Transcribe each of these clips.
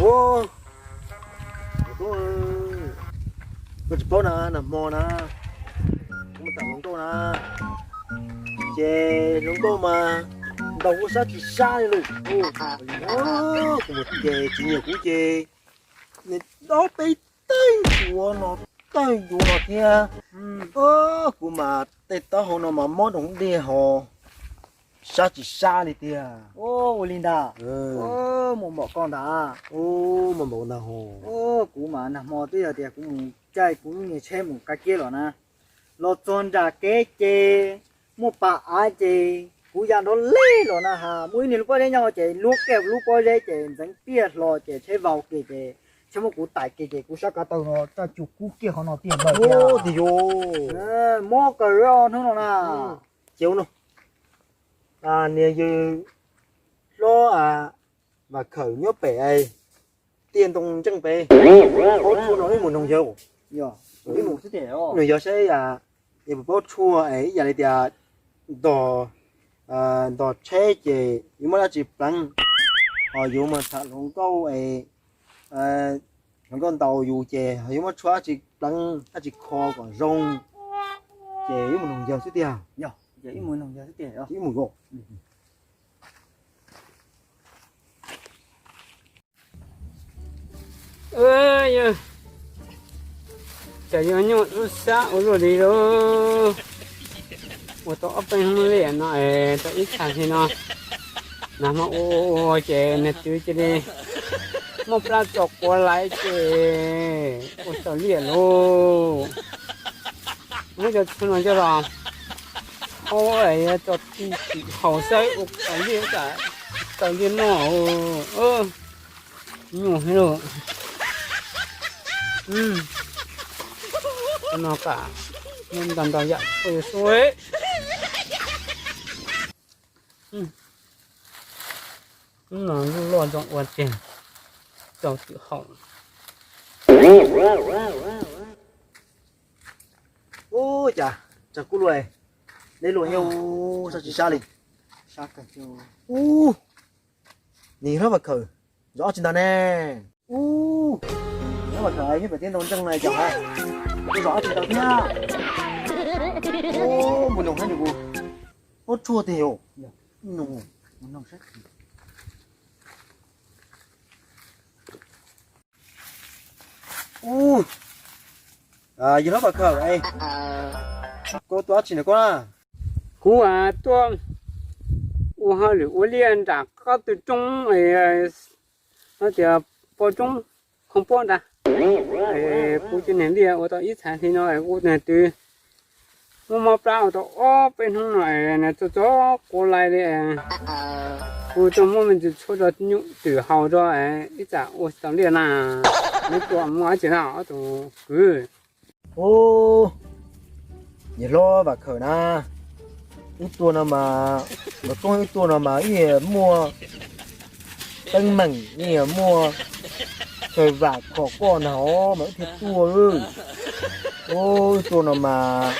Ub, koj tsis paub na, nag hmo na, kuv mus tham hluas nkauj na, ces hluas nkauj mas ntaus kuv sab tsis sab li lawm. Kuv mus ces tsis nyiam kuv ces nws dob peb tawg yuav no tawg yuav no thiab. Kuv mas tej taub hau no mas mob doog dig ho sab tsis sab li tiag. Ua li ntag. Mus npaum koj ntag. Mus npaum ntag ho. Kuv mas nag hmo twb yog tias kuv mus caij kuv lub niag tsheb mus kab kiab los na, los txog nram kev ces muaj pas av ces kuv ya nrov leg los na has, muaj ib niag lub pob zeb nyob ces luab kiag lub pob zeb ces ntxeev tiaj hlo ces tsheb vau kiag ces tsheb muab kuv tais kiag ces kuv sab ko taw no raj cua kub kiag qhov no tiag npawg tiag. Mob kawg hnub no na. Ces ua no, niag yawg hlob Vam Khawm nyob pem tiaj ntoo ntseej pem, paub tshuaj no ib mus noog yawg, ib mus noog yawg saib es puas paub tshuaj es ib yam li tias ntog, ntog tsheb ces yuav muab dab tsi pleev, ho yuav mus tham hluas nkauj es hluas nkauj ntaus yus ces yuav muab tshuaj dab tsi pleev dab tsi kho kom zoo, ces ib mus noog yawg xwb tiag. Ib mus Yog, cas yuav nyuaj lub sab ua luaj li lauj. Ua tau ob peb hnub li no es tau ib txhais li no, nag hmo ua ua ua ces nws twv cia li muaj plab tso quav laiv ces ua tau liaj lauj. Muab cov tshuaj no coj los hau es tso tim haus saib ua tau liaj, tau liaj noj. Nyuaj heev lauj. No kam, ntau ntau yam tshuaj yuav xub. No lub loj zoo ua tiag, rau twm haum. Ub, cas tsag kub luaj, deb luaj nyob, sab tsis sab li. Ub, nws hlob Vam Khawm zov tsi ntag ne? Ub, nws hlob Vam Khawm nyob pem tiaj ntoo ntseej na cas kuv zov tsis tau thiab. Ub, mus noog saib nws kuv paub tshuaj tiag yom. Ub, yawg hlob Vam Khawm, koj tuaj dab tsi na koj na? Kuv tuaj ua hauj lwm ua liaj nram qab tw roob, no tias pos roob Khoo Pob ntag. Kuv cov niag liaj ua tau ib txhais hli no kuv niag twv muaj mob plab ua tau ob peb hnub no es nws txog txog quav lais li. Kuv tau muab me ntsis tshuaj rau nyuj twm haus rau ib tsam ua tsis tau liaj na. Neb tuaj muaj dab tsi na ob tug kwv? Ub, yawg hlob Vam Khawm na, wb tuaj no mas, nkawd koob wb tuaj no mas ib yam muaj teeb meem, ib yam muaj chaw vam khom koj ntag os mas wb thiaj tuaj. Ub, wb tuaj no mas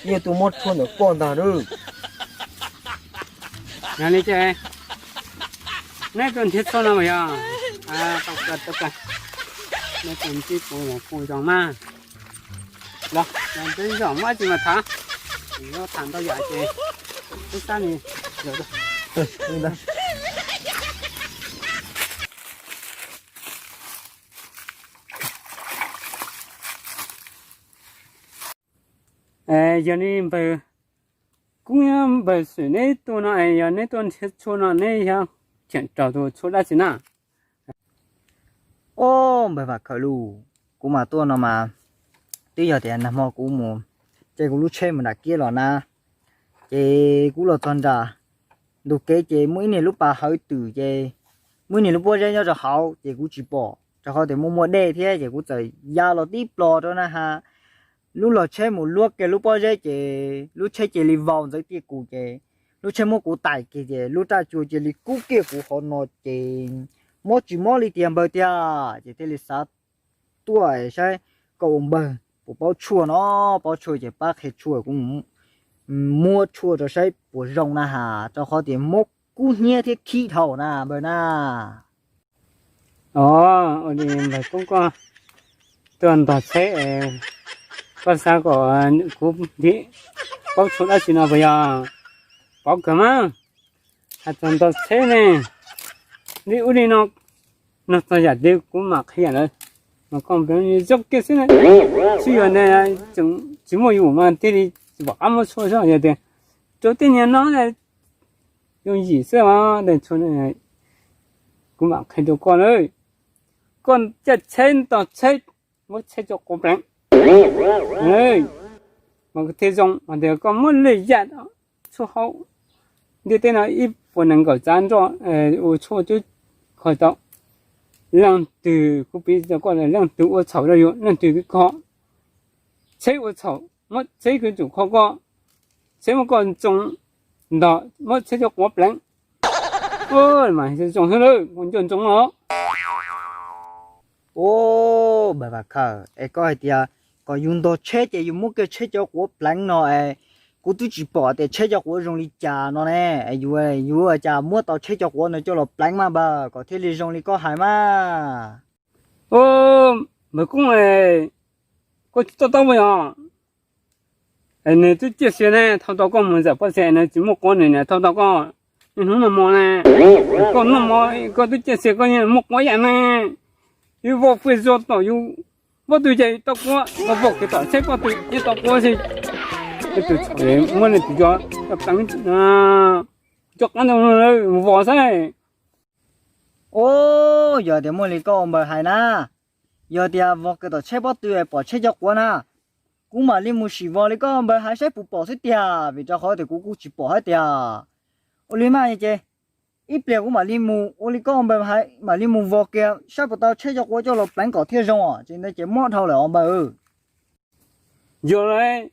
ib yam tuaj muab tshuaj ntawm koj ntag nawb. Yog li ces neb tuaj nrhiav tshuaj no mas yog, tau kawg tau kawg, neb tuaj ntsib kuv kuj zoo mas. Los, los ntsib zog muaj dab tsi mas tham, yuav tham ntau yam ces tub sab ni. Yog li npawg, kuv npawg Xwm neb tuaj no es yog neb tuaj nrhiav tshuaj no neb yog cheem raug tus tshuaj dab tsi na? Ob, npawg Vam Khawm lauj, kuv mas tuaj no mas twb yog tias nag hmo kuv mus caij kuv lub tsheb mus nram kiab los na, ces kuv los txog nram ntug kev ces muaj ib niag lub pas hawv twm ces muaj ib niag lub pob zeb nyob rau hauv ces kuv tsis pom rau qhov tias muaj muaj dej thiab ces kuv txawm ya los tib plos rau na has. Lub log tsheb mus luab kiag lub pob zeb ces lub tsheb cia li vau ntxeev tiaj kus ces lub tsheb muab kuv tais kiag ces lub raj cua cia li kub kiag kuv qhov no ces mob tsis mob li tiag npawg tiag ces thiaj li xav tuaj saib koj ua npawg puas paub tshuaj no, paub tshuaj ces pab qhia tshuaj kuv mus muab tshuaj rau saib puas zoo na has rau qhov tias mob kub hnyiab thiab khib dhau na npawg na. Os, ua li npawg Koob koj tuaj ntog tsheb, koj xav kom kuv ntim paub tshuaj dab tsi no puas yog? Paub kawg mas, hais txog ntog tsheb ne, li ub li no, no txog yam twg kuv mam qhia lawm. Mas koj zoo kiag xwb na, tsis yog tseem tsis muaj yus mas thiaj li tsis pom qab muab tshuaj xwb. Yog tias rau tej niag no zoo yim xwb os, kuv mam qhia rau koj na. Koj caij tsheb ntog tsheb, muab tsheb coj quav pleev, mas thiaj zoo. Hos tias koj muab lwm yam tshuaj hau, ntiaj teb no ib puas nees nkaum txav nroj ua tshuaj twb kho tau. Leej twg, kuv piv rau koj, leej twg ua txhaum rau yus, leej twg twb kho. Tsheb ua txhaum, muab tsheb kwv tsum kho koj, tsheb muab koj ntsoov ntog, muab tsheb coj quav pleev, mas zoo xwb lawm, kuv nco ntsoov os. Ub, npawg Vam Khawm, es koj hais tias kom yus ntog tsheb ces yus muab kiag tsheb coj quav pleev no es, kuv twb tsis pom tias tsheb coj quav zoo li cas no ne. Es yus, yus ua cas muab tau tsheb coj quav no coj los pleev mas npawg, kom thiaj li zoo li koj hais mas. Ub, npawg Koob, koj tsis to taub puas yog? Nws twb ciaj sia ne, thau tau koj mus zawm pob txha nws tsis muaj quav nws niam thau tau koj. Niaj hnub noj mov ne, koj noj mov koj twb ciaj sia koj yeej muaj quav yam ne. Yus vau pes zog tom yus pob tw ces tau quav, vau vau kev tom tsheb pob tw yeej tau quav xwb. Leej twg txhaum muab leej twg coj pleev, coj qab ntoo vos xwb. Ub, yog tias muaj li koj ua npawg hais na, yog tias vau kev tom tsheb pob tw pom tsheb coj quav na, kuv mam li mus sim vau li koj npawg hais saib puas pom xwb tiag, vim rau qhov tias kuv kuj tsis pom hais tias. Ua li mas ces ib pliag kuv mam li mus ua li koj npawg hais, mam li mus vau kiag saib puas tau tsheb coj quav coj los pleev kom thiaj zoo os, tsis ntawd ces mob dhau lawm os npawg. Yog lawm,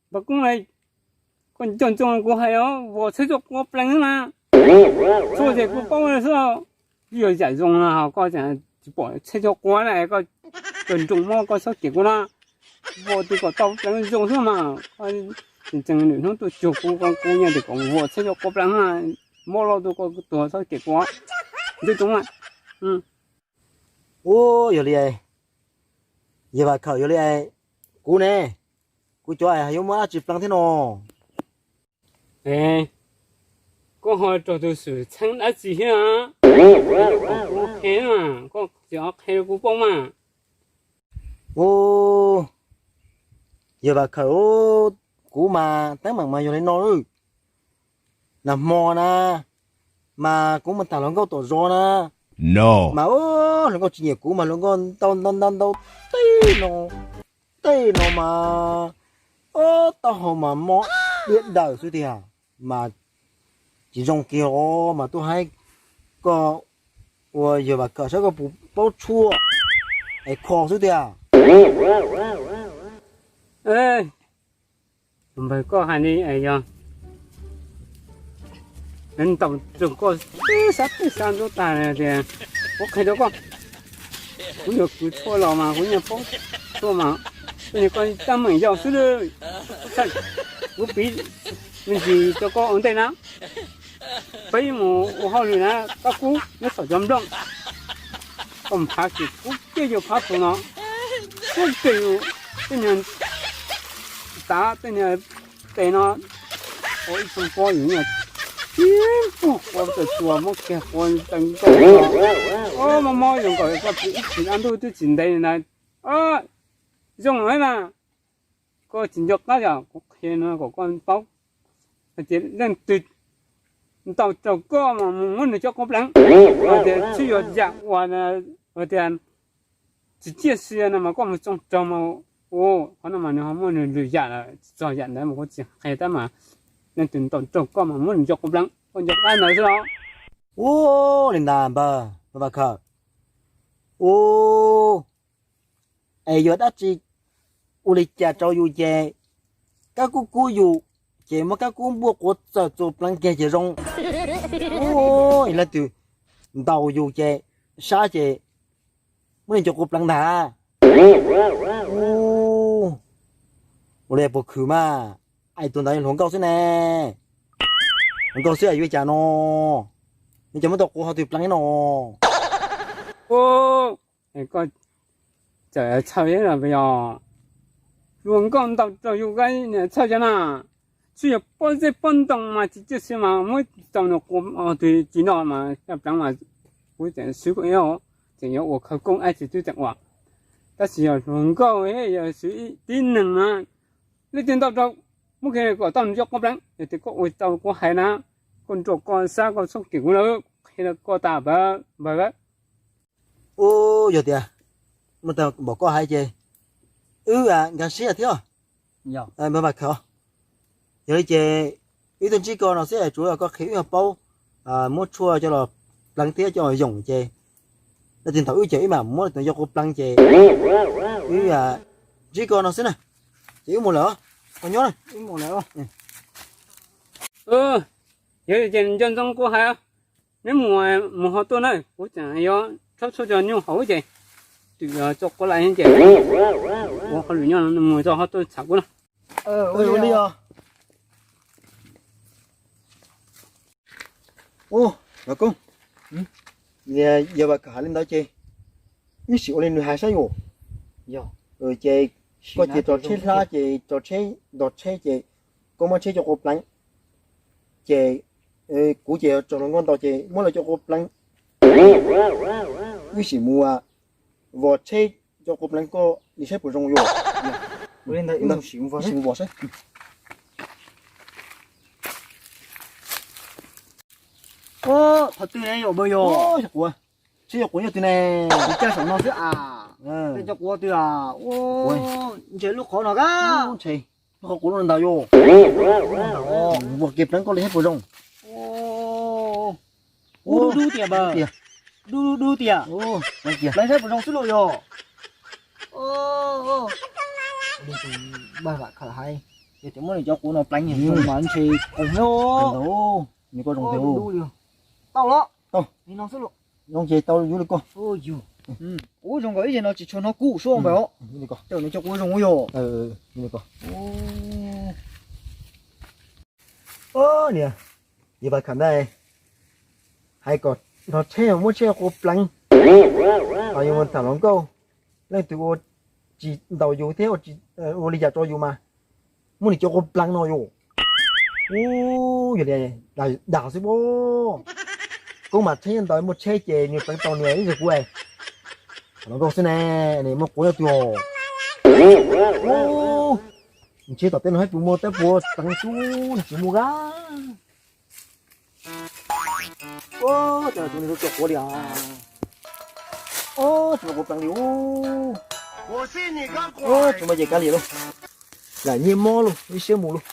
npawg Koob, koj nco ntsoov kuv hais os, vau tsheb coj quav pleev na, txhua yam kuv paub xwb. Twb yog yam zoo no ho koj tsis pom tsheb coj quav na, koj nco ntsoov mob koj txhob cem kuv na. Vau twg kom tau pleev zoo xwb mas, tseem tseem lwm hnub tuaj cuag kuv, kuv nyiam tias kom vau tsheb coj quav pleev na, mob loj tuaj koj tuag txhob cem kuv. Nco ntsoov mas. Ub, yog li, yawg Vam Khawm, yog li kuv ne, kuv cov es yuav muab dab tsi pleev thiab no? Koj ho raug tus xwm txheej dab tsi thiab? Koj qhia, koj tsis qhia kuv paub mas. Ub, yawg Vam Khawm, kuv mas teeb meem mas yog li no. Nag hmo na, mas kuv mus tham hluas nkauj tom zos na, mas hluas nkauj tsis nyiam kuv mas hluas nkauj ntaus ntaus ntaus ntaus tej no, tej no mas, taub hau mas mob diab daws xwb tiag, mas tsis zoo kiag os, mas tuaj hais koj ua yawg Vam Khawm saib koj puas paub tshuaj es kho xwb tiag. Npawg, koj hais li yog ntaus rau koj tib sab tib sab ntub tag tias, kuv qhia rau koj, kuv yog kws tshuaj los mas kuv yeej paub tshuaj mas, koj tab meeg yau xwb. Kuv piv me ntsis rau koj ua ntej na. Peb mus ua hauj lwm na, koj kub nyob saum cov nplooj, koj mus phav kiag, kub kiag yus phab phu no, kub kiag yus tej niag tav tej niag tes no, ua ib txhoo pob yus niag tib pug quav tawm tuas muab kiag quav tawm nkauj, mob mob zoo nkaus koj ib chim dab ntuj twb tsis ntev li ntawd. Zoo lawm mas, koj tsis nco qab yog kuv qhia no kom koj paub hais tias leej twg ntaus raug koj mas mus muab nws cov quav pleev. Hais tias tsis yog yam uas hais tias tsis ciaj sia no mas koj mus tsoo raug mas, qhov no mas nws ho muaj nws lwm yam lawm, tsis txog yam ntawd mas kuv tsis qhia tab mas leej twg ntaus raug koj mas muab nws cov quav pleev, koj nco qab ntawd xwb los. Ua li ntawd npawg Vam Khawm. Ua, es yog dab tsi ua li cas rau yus ces kab kub kub yus, ces muab kab kub npuaj quav txawm txuas pleev kiag ces zoo. Ua, leej twg ntaus yus ces sab ces muab nws cov quav pleev ntag. Ua li puas khwv mas, es tus ntawd hluas nkauj xwb ne, hluas nkauj xwb es yuav cas no, nws cov muab tau quav ho twg pleev no. Ub, koj txawm txhawj yog hluas nkauj ntaus rau yus, koj txhawj cov na. Tsuas yog pob zeb pob ntoo mas tsis txawj xwb mas muab tau nws quas tus tsis noj mas caj pleev mas kuv tseem swb koj, tseem yuav ua khawv koob ib txhis twb tseem ua. Tab sis yog hluas nkauj yog swb tib neeg na, leej twg ntaus rau, muab kiag kom tau nws cov quas pleev. Yog tias koj ua tau kuv hais na, koj nrog koj xav koj txhob kiag kuv lawm, qhia rau koj tas npawg. Ub, yog tias muaj tag npaum koj hais ces wb nkag siab thiab. Yog li ces wb tuaj ntsib koj no xwb, tsuav koj qhia wb paub muab tshuaj coj los pleev thiab coj los yoom ces leej twg ntaus wb ces wb mam muab cov quas pleev ces wb ntsib koj no xwb na. Ces wb mus lawm, koj nyob na. Yog li ces nco ntsoov kuv hais, neb mus mus ho tuaj na, kuv tseem yuav rhaub tshuaj cov nyuj hauv ces twm yog tso quav lais ces ua hauj lwm nyob mus tso ho tuaj txham kuv na. Ua li os. Ub, Vam Koob, yog Vam Koob hais li ntawd ces wb sim ua li nws hais saib yus. Ces koj ces rau tsheb hlab ces rau tsheb, nto tsheb ces koj muab tsheb cov quas pleev, ces kuv ces tso hluas nkauj ntaus ces muab lawv cov quas pleev. Wb sim mus vos tsheb cov quas pleev koj li saib puas zoo yus. Sim mus vos saib. Qhov twg ne yom npawg yog? Tsheb cov quas nyob twg ne? Kuv caj saum no xwb as. Tej cov quas twg as? Ntshe lub qhov no ka. Lub qhov quav no ntag yom. Vos kiag pleev koj li saib puas zoo. Ub, dub dub tiag npawg. Dub dub dub tiag. Pleev saib puas zoo xwb lauj yog. Npawg Vam Koob hais, yog tias muab nws cov quav no pleev zoo mas ntshe koom nyob. Tau los. Zoo ces tau yuav li koj. Ub, zoo nkaus ib yam no tsis tshua hnov kub suab npawg os. Coj nws cov quav zoo yog. Niam, yog Vam Koob ntag, hais kom nrog tsheb muab tsheb quav pleev, ho yuav mus tham hluas nkauj, leej twg ua tsis ntaus yus thiab ua li cas rau yus mas muab nws cov quav pleev no yus. Ub, yog li dag xwb pob. Koob mas tsheb ntaus muaj tsheb ces nws pleev tau nws ib yam kuv. Tham hluas nkauj xwb ne, nws muaj quav nyob twg os. Ntshe tom tej no saib puas muaj, tab puas pleev xwb, nws tsis muaj a. Ub, cas tus no tso quav li os. Ub, tsis muaj quav pleev li ub. Ub, tsis muaj ces kav liam lauj. Lam nyiaj mob lauj, ib siab mus lauj.